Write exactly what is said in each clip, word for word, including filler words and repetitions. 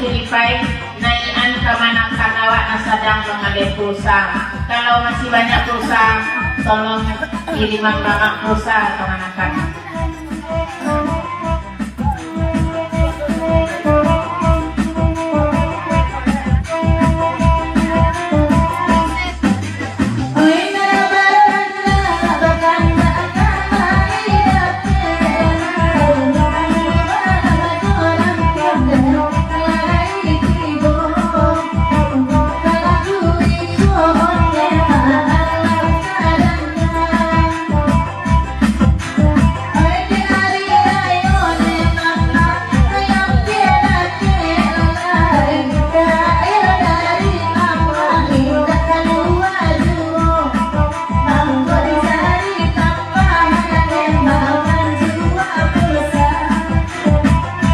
Wi-Fi, naiak-an kamanakan awak nan sadang mangaleh pulsa. Kalau masih banyak pulsa, tolong kiriman mamak pulsa kamanakan.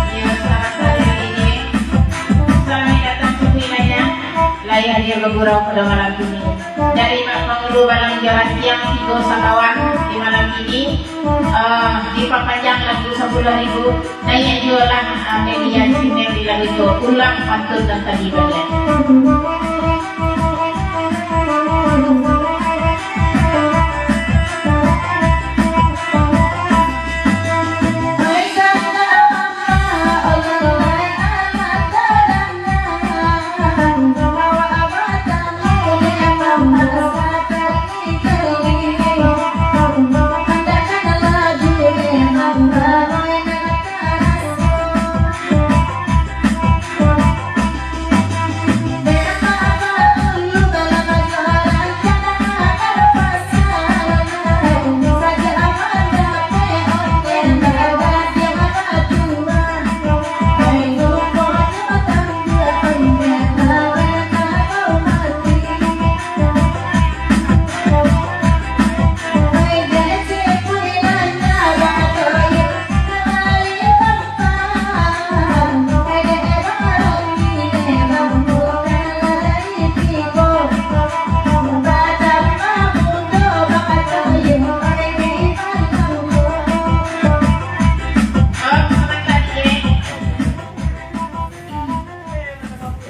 Iyo, selamat pagi, Dek. Selamat datang kembali, Layah. Layah hadir bagurau pada malam kini. Dari Mak Pangulu Balang Jalan Tiang tigo sakawan di malam kini, eh, dipapanjang lagu sapuluah ribu. Naiak juolah, eh, Melia Cimeng di lagu tu. Ulang pantun nan tadi baliak.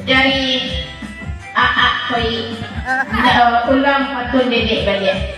Dari Aak Toyik. Indak, ulang pantun Dedek baliak.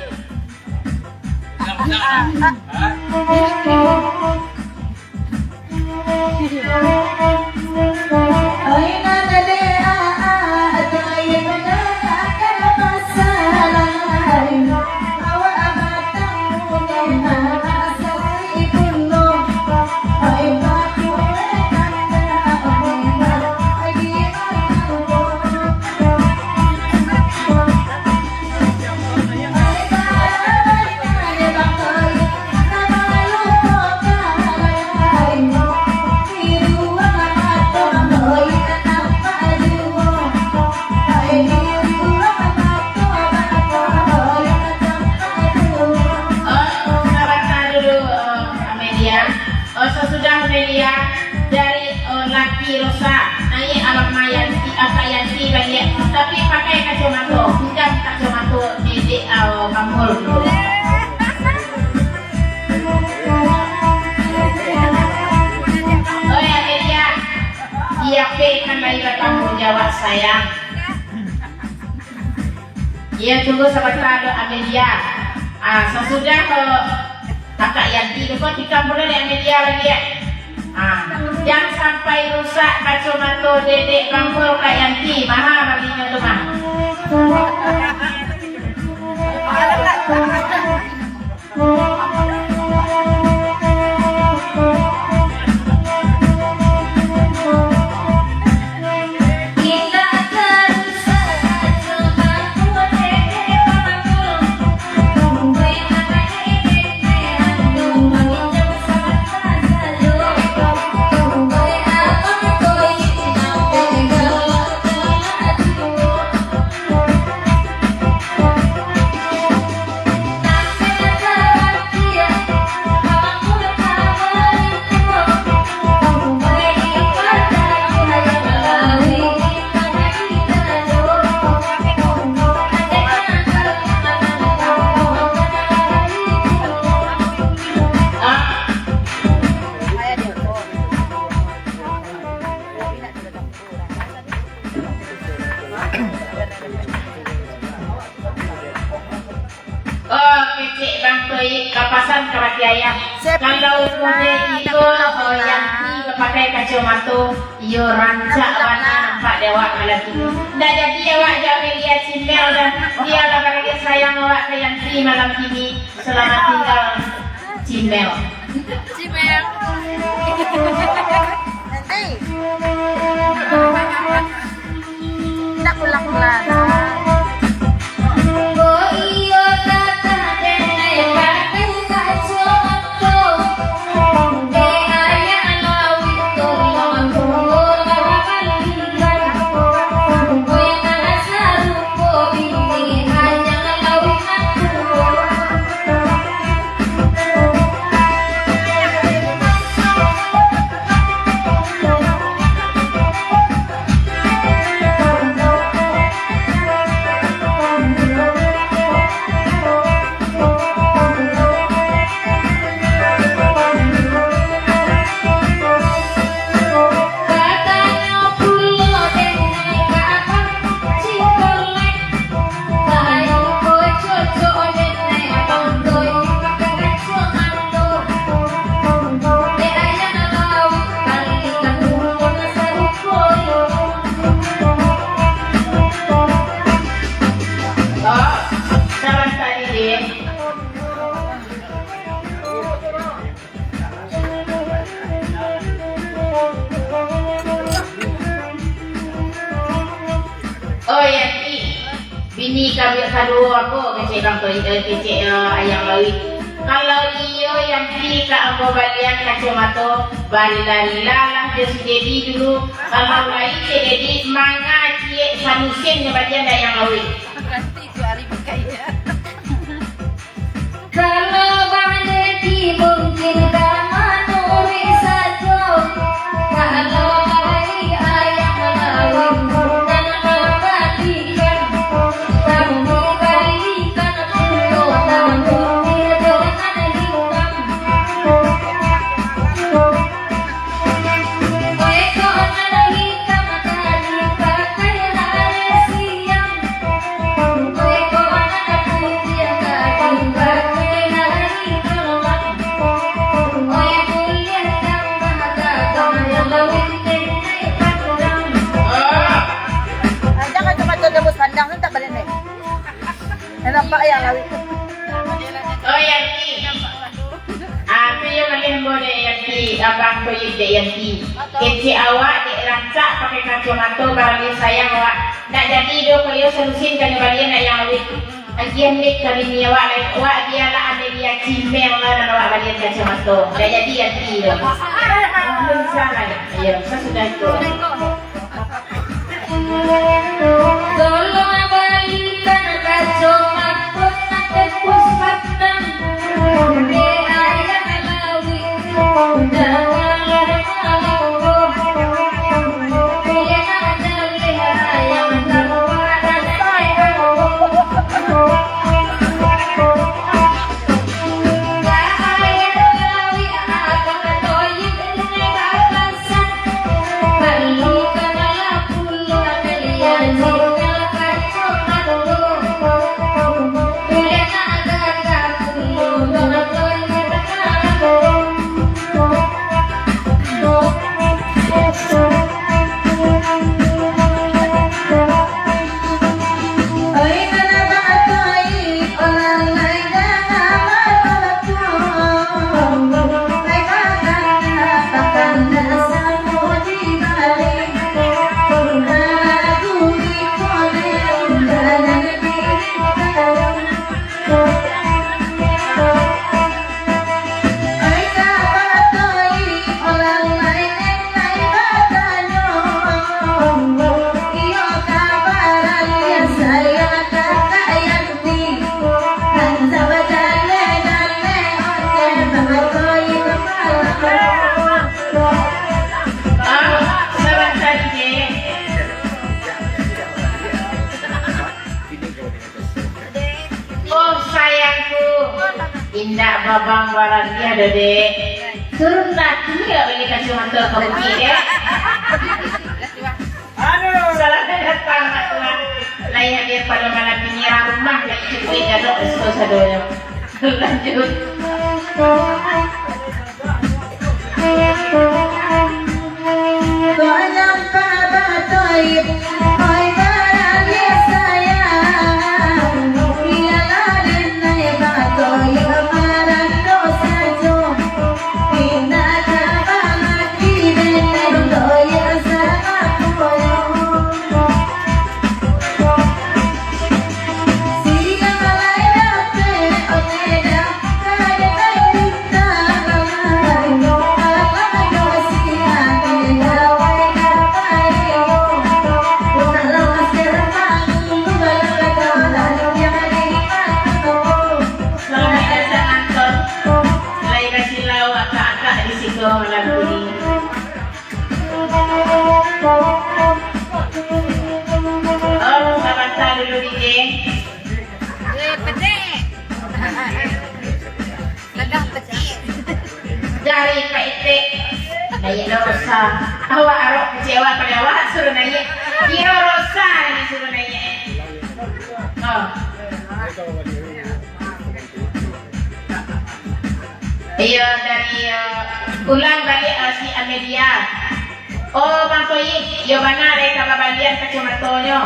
Oh, sabanta dulu, eh, Amelia. Oh, sasudah Amelia, dari, eh, Laki Rosa, naiak Abang Mayanti, eh, Kak Yanti baliak, tapi pakai kacamato, pinjam kacamato Dedek, eh, Bambol dulu. Oi, Amelia, Yape kan lai batangguang jawab, sayang. Iyo, tunggu sabanta dulu, Amelia. Ah, sasudah, eh, Kakak Yanti tu, kau tikam pulo dek Amelia baliak. Ah, jan sampai rusak kacamato Dedek Bambol Kak Yanti. Maha balinyo tu mah. Oh, kecek Bang Toib, bapasan kabake ayah. Kalau model iko, oh, Yanti bapakai kacomato, iyo rancak bana nampak di awak malam kini. Ndak jadi awak jo Amelia Cimel doh. Bialah barangkali sayang awak ka Yanti malam kini. Selamat tinggal, Cimel. Cimel. Nanti. Nak pulang-pulang. Oh, Yanti, bini ka-, kaduo ko, kecek Bang Toib, eh, kecek, eh, Ayang Lawik. Kalau iyo, Yanti, ka ambo balian kacomato, barila-rilalah jo si Dedi dulu. Kalau lai Cik Dedi, manga ciek samusin nyo balian dek Ayang Lawik. Ganti tu ari pakai ya. Kalau Bang Dedi mungkin ka manuruik sajo, kalau lai Ayang Lawik nan mambalikan, kami balikan pulo nan putiah jo nan hitam. Jangan cuma tembus pandang tu tak boleh naik. Dah nampak ya lawik tu. Oh, Yanti. Ah, tu yo maleh ambo dek Yanti, abang Toyib dek Yanti. Kecek awak dek rancak pakai kacomato, barangkali sayang awak. Nak jadi do koyo samusin kanyo balian nak yang lawik. Agiah mik ka bini awak lai. Awak bialah Amelia Cimel lah nan awak balian kacomato. Nak jadi Yanti do. Alhamdulillah. Iyo, sasudah itu. Tolong balikan kacomato nan tembus pandang. Dek ayah lawik, janganlah malangko. Biar jaleh ayah tawa dan sayang. Oh, sayangku, indak babang baradiah doh, Dek. Turunlah, kini awak bali kacomato ka bukik, Dek. Salah datang, nak tuan. Lain Lanjut. Selamat datang, Angkon. Lai basilau akak-akak di siko malam kini. Oh, sabanta dulu, D J. Eh, pedek. Dadah pedek. Dari Pak Etek. Naiak lo Rosa. Awak arok kecewa pada awak suruh naiak. Kiro Rosa nan disuruh naiak. Oh. Iyo, dari, eh, ulang baliak, eh, si Amelia. Oh, Bang Toyib, iyo bana dek ka babalian kacomatonyo.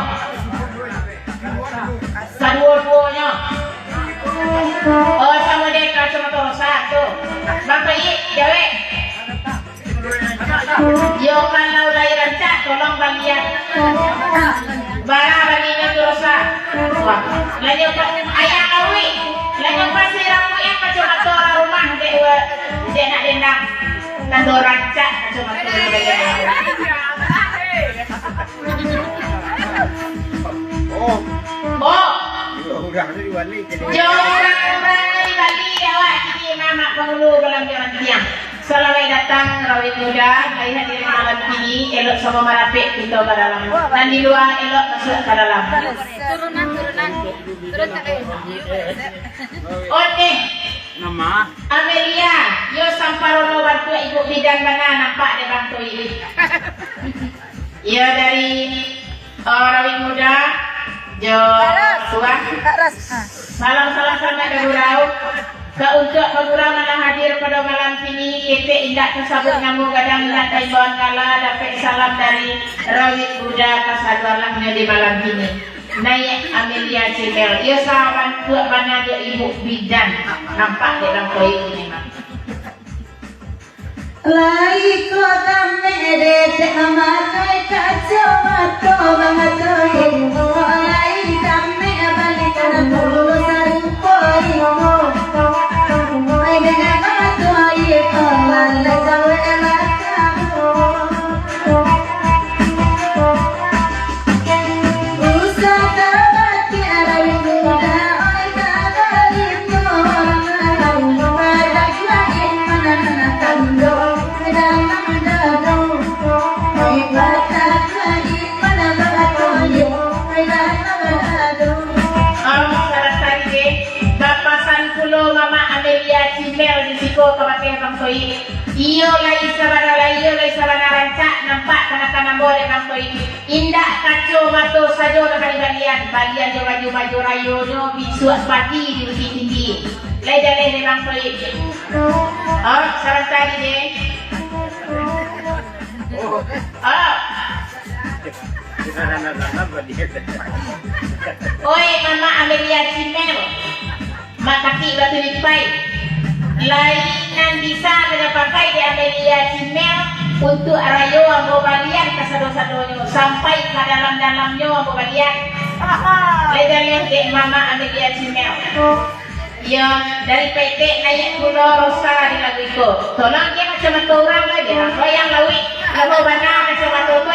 Kaduo-duonyo. Oh, samo dek kacomato Rosa tu. Bang Toyib, jawek. Yo, kalau lai rancak, tolong balian. Bara balinyo tu Rosa. Wah, lanyo pa-, ayah Awi. Lanyo pasi rambuik yang kacomato urang rumah, dek wa-, dek nak dendang. Tando rancak kacomato. Oh. Oh. Urang tu di balik. Yo, urang-urang di Bali, awak kini mamak pangulu balam jalan tiang. Salamaik datang, Rawit Muda, lai hadir malam kini, elok samo marapek kito ka dalam. Nan di lua, elok masuak ka dalam. Turunan, turunan. Turun ka kayu. Oke. Nama? Amelia, yo samparono bantuak ibu bidan bana nampak dek Bang Toyib. Iyo, dari, eh, Rawit Muda, jo Suah. Salam, salam, selamat bagurau. Ka untuak bagurau nan lah hadir pado malam kini, ketek indak tasabuik namo, gadang indak taimbauan gala, dapek salam dari Rawit Muda kasaluaruahnyo di malam kini. Naiak Amelia Cimel, iyo sabantuak bana jo ibu bidan, nampak dek Bang Toyib kini mah. Lai ko tamek dedek mamakai kacomato, Bang Toyib. Ko lai tamek balikan puluah sarupo iko. Ai dek Bang Toyib, ko lai cawek matamu. Om Sarasari, bapasan pulo Mama Amelia Cimel di siko kabake Bang Toyib. Iyo lai sabana, lai iyo lai sabana rancak nampak kana-kana ambo dek Bang Toyib. Indak kacomato sajo nan ka dibalian, balian jo baju-baju rayonyo bisuak pagi di Bukittinggi. Lai jaleh dek Bang Toyib. Oh, sabanta, D J. Oh. Oi, Mama Amelia Cimel. Matakik batu lipai. Lai nan bisa sajo pakai dek Amelia Cimel untuak rayo ambo balian kasado-sadonyo, sampai ka dalam-dalamnyo ambo balian. Lai jaleh dek Mama Amelia Cimel. Iyo, dari Petek naiak pulo Rosa di lagu iko. Tolong dia kacamato urang lai, biar ambo yang lauik. Ambo bana kacamato tu,